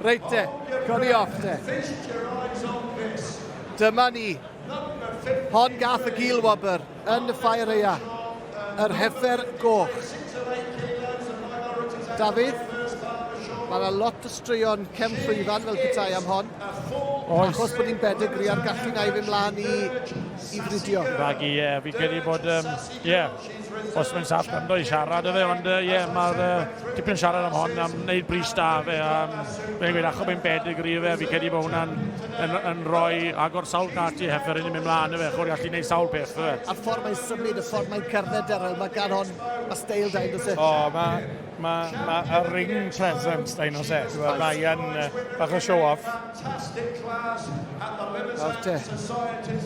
Reit te, cawn ni off te. Dyma ni. Hon gath y gil wobr yn y ffair eia. Yr heffer goch. Dafydd, mae yna lot o straeon cefn llwyfan fel petai am hon. Oes. Achos bod hi'n bedigri a'r gallu na i fynd mlaen i, i fridio. Rhag i, ie, fi credu bod, um, ie, os mae'n saff ganddo i siarad y fe, ond ie, yeah, mae'r uh, tipyn siarad am hon, am wneud bris da fe, am fe'n gweud achub ein bedigri fe, fi credu bod hwnna'n yn, yn rhoi agor sawl gat i heffer yn mynd mlaen y fe, chwr gallu gwneud sawl peth fe. A'r ffordd mae'n symud, y ffordd mae'n cerdded Daryl, mae gan hon, mae steil da un, does e? O, mae ma, ma a ring presence da un oes e. Mae yn uh, bach o show off. Nawr te,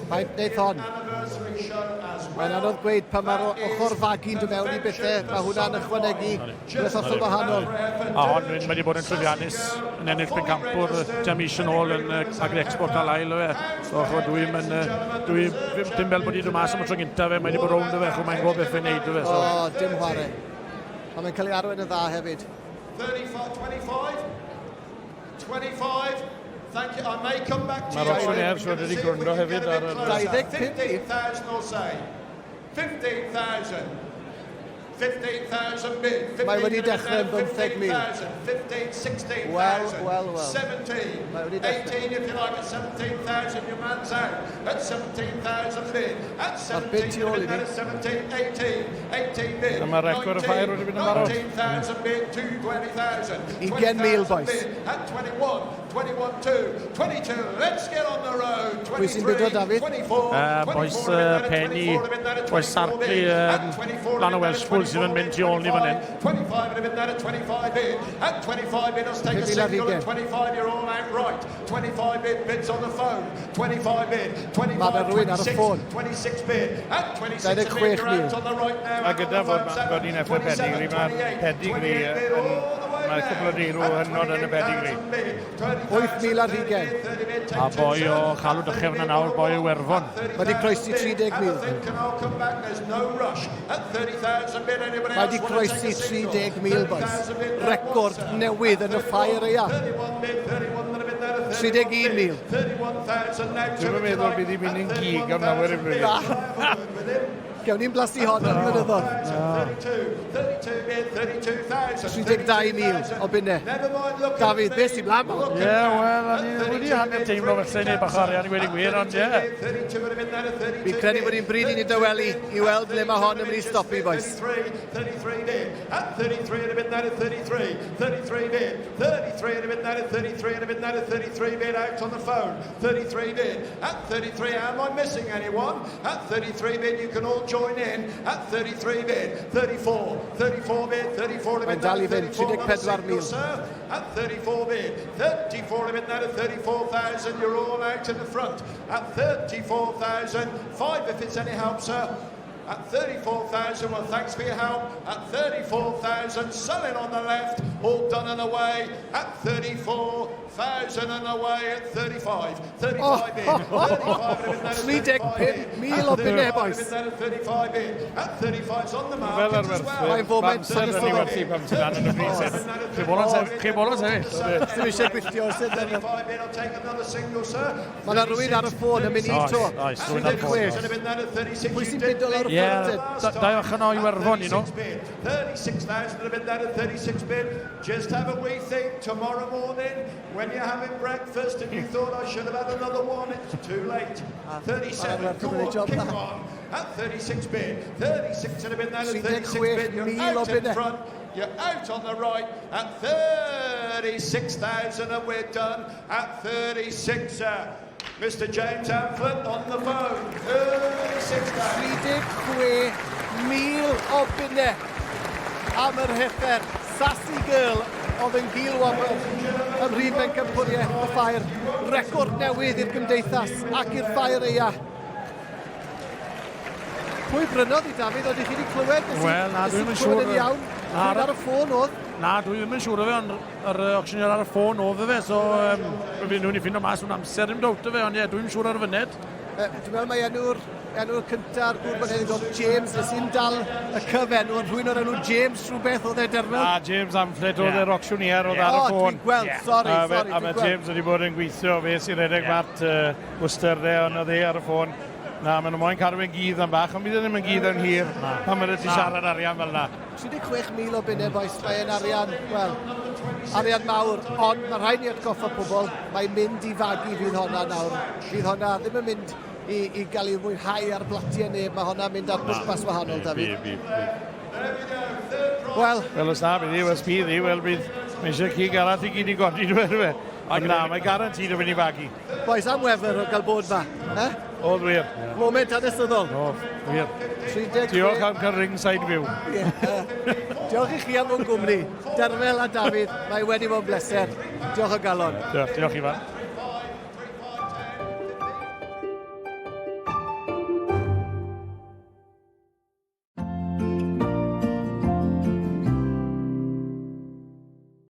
faint wneith hon? Mae'n anodd gweud pan mae'r ochr fagu'n dod mewn i bethau, mae hwnna'n ychwanegu rhywbeth hollol wahanol. A hon mae wedi bod yn llwyddiannus yn ennill pencampwr tua mis yn ôl yn Agri Expo Carlisle fe. So ch'mod dwi ddim yn dwi dim fel bod hi dod mas am y tro gyntaf fe, mae wedi bod rownd fe, ch'mod mae'n gwybod beth fe'n neud fe. So. O, dim chwarae. A mae'n cael ei arwain yn dda hefyd. 35, 25. 25. Thank you. I may come back to Mae'r auctioneer siwr wedi gwrando hefyd ar yr... 25. 15,000 or say. 15,000. 15,000 bid. Mae wedi dechrau yn 15,000. 15, 16,000. Wel, wel, wel. 17. Mae wedi dechrau. 18 if you like at 17,000. Your man's out at 17,000 bid. At Mae'r bid tu ôl i ni. 17, 18, 18 bid. Dyma record y ffair wedi mynd yn barod. 19,000 bid, 20,000. 20,000, boys. Bid at 21, 21, 2, 22. Let's get on the road. 23, Pwy sy'n bido, David? 24, Uh, boys Penny, boys Sarcley, um, lan o Welshpool sydd yn mynd tu ôl ni fan hyn. 25 and a bit that at 25 bid. At 25 bid, let's take a single at 25, you're all outright. 25 bid, bids on the phone. 25 bid, 25, 26, 26 bid. At 26 a bid, you're out on the right now. A gyda fod, fod hi'n effaith pedigri, mae'r pedigri yn... Mae cwpl o deirw hynod yn y pedigri. 8,000 ar hugain. A boi o Chalw Dychefn yn nawr, boi o Werfon. Mae wedi croesi 30,000. Mae wedi croesi 30,000, boys. Record newydd yn y ffair eia. 31,000. Dwi'm yn meddwl bydd hi'n mynd yn gig am lawer i flwyddyn. Gewn ni'n blasu hon am flynyddoedd. 32,000 o bunne. Dafydd, beth sy'n mlaen? Ie, yeah, wel, o'n i wedi hanner teimlo felly neu bach o arian i gweud y gwir, ond ie. Fi'n credu bod hi'n bryd i ni dawelu i weld le mae hon yn mynd i stopi, boys. 33 bid, at 33 and a bit that at 33, 33 bid, 33 and a bit that at 33 and a bit that at 33 bid out on the phone, 33 bid, at 33, am I missing anyone? At 33 bid, you can all join in, at 33 bid, 34, 34 bid, 34 and a Mae'n bit dal that i at fynd, 34, another 34,000. single, sir, at 34 bid, 34 and a bit that at 34,000, you're all out in the front, at 34,000, five if it's any help, sir. At 34,000, well, thanks for your help. At 34,000, selling on the left, all done and away. At 34,000 and away at 35. 35 in, 35 in, 35,000 o bunnau, boys. 35 in, at 35's on the Fel market ar as well. werthwyr, Mae'n foment mae amser yn ei werthu pan ti'n lan yn y pris hyn. Chi bolon sefyll, chi bolon sefyll. Ddim eisiau gwylltio os ydyn nhw. 35 in, I'll take another single, sir. Mae yna rhywun ar y ffôn yn mynd i to. Oes, rhywun ar y ffôn. 36. Pwy sy'n bido lawr y Ie, ffôn te? dau ochr o Iwerddon, you know. 36,000 and a bit that at 36 bid. Just have a wee think tomorrow morning when you're having breakfast and you thought I should have had another one, it's too late. 37, go on, kick on. At 36 bid, 36 and a bit that at 36 bid. You're out in front. You're out on the right at 36,000 and we're done at 36. Mr James Amphlett on the phone. 36,000. 36,000 o bunnau am yr heffer. Sassy Girl oedd yn gil-wobr ym mhrif bencampwriaeth y ffair. Record newydd i'r gymdeithas ac i'r ffair eia. Pwy brynodd i Dafydd? Oeddech chi wedi clywed? Wel, na, dwi'm yn siŵr. Yn iawn. Na, ar y ffôn oedd? Na, dwi ddim yn siŵr o fe, ond yr auctioneer ar y ffôn oedd fe, so um, fi nhw'n i ffindo mas mewn amser, ddim dowt o fe, ond ie, dwi'n siŵr ar y fyned. Dwi'n meddwl mae enw'r enw cynta'r gŵr fan hyn, James, nes i'n dal y cyfenw, ond rhywun o'r enw James rhywbeth oedd e derfel. A James Amflet oedd yr auctioneer oedd ar y ffôn. O, dwi'n gweld, sori, sori, A mae James wedi bod yn gweithio, fe sy'n rhedeg mat Worcester de, ond oedd e ar y ffôn. Na, maen nhw moyn cadw e'n gudd am bach, ond bydd e ddim yn gudd yn hir pan maen nhw ti siarad arian fel na. 36,000 o bunnau, bois, mae'n arian, wel, arian mawr, ond mae rhaid ni atgoffa pobl, mae'n mynd i fagu fydd honna nawr. Fydd honna ddim yn mynd i, i gael ei fwynhau ar blatiau neb, mae honna mynd ar bwrpas wahanol, David. Bydd, bydd, bydd. Wel, Wel, os na, bydd hi, wel, bydd hi, wel, bydd, mae eisiau cig arall i gyd i godi, dwi'n meddwl. Ond na, mae garantid o fynd i fagu. Bois, am wefr o gael bod ma. Eh? Oedd wir. Moment hanesyddol. O, wir. 36... Diolch am cael ringside view. Yeah. Diolch i chi am fod gwmni. Derfel a Dafydd, mae wedi bod yn bleser. Diolch o galon. Diolch, diolch Ifan.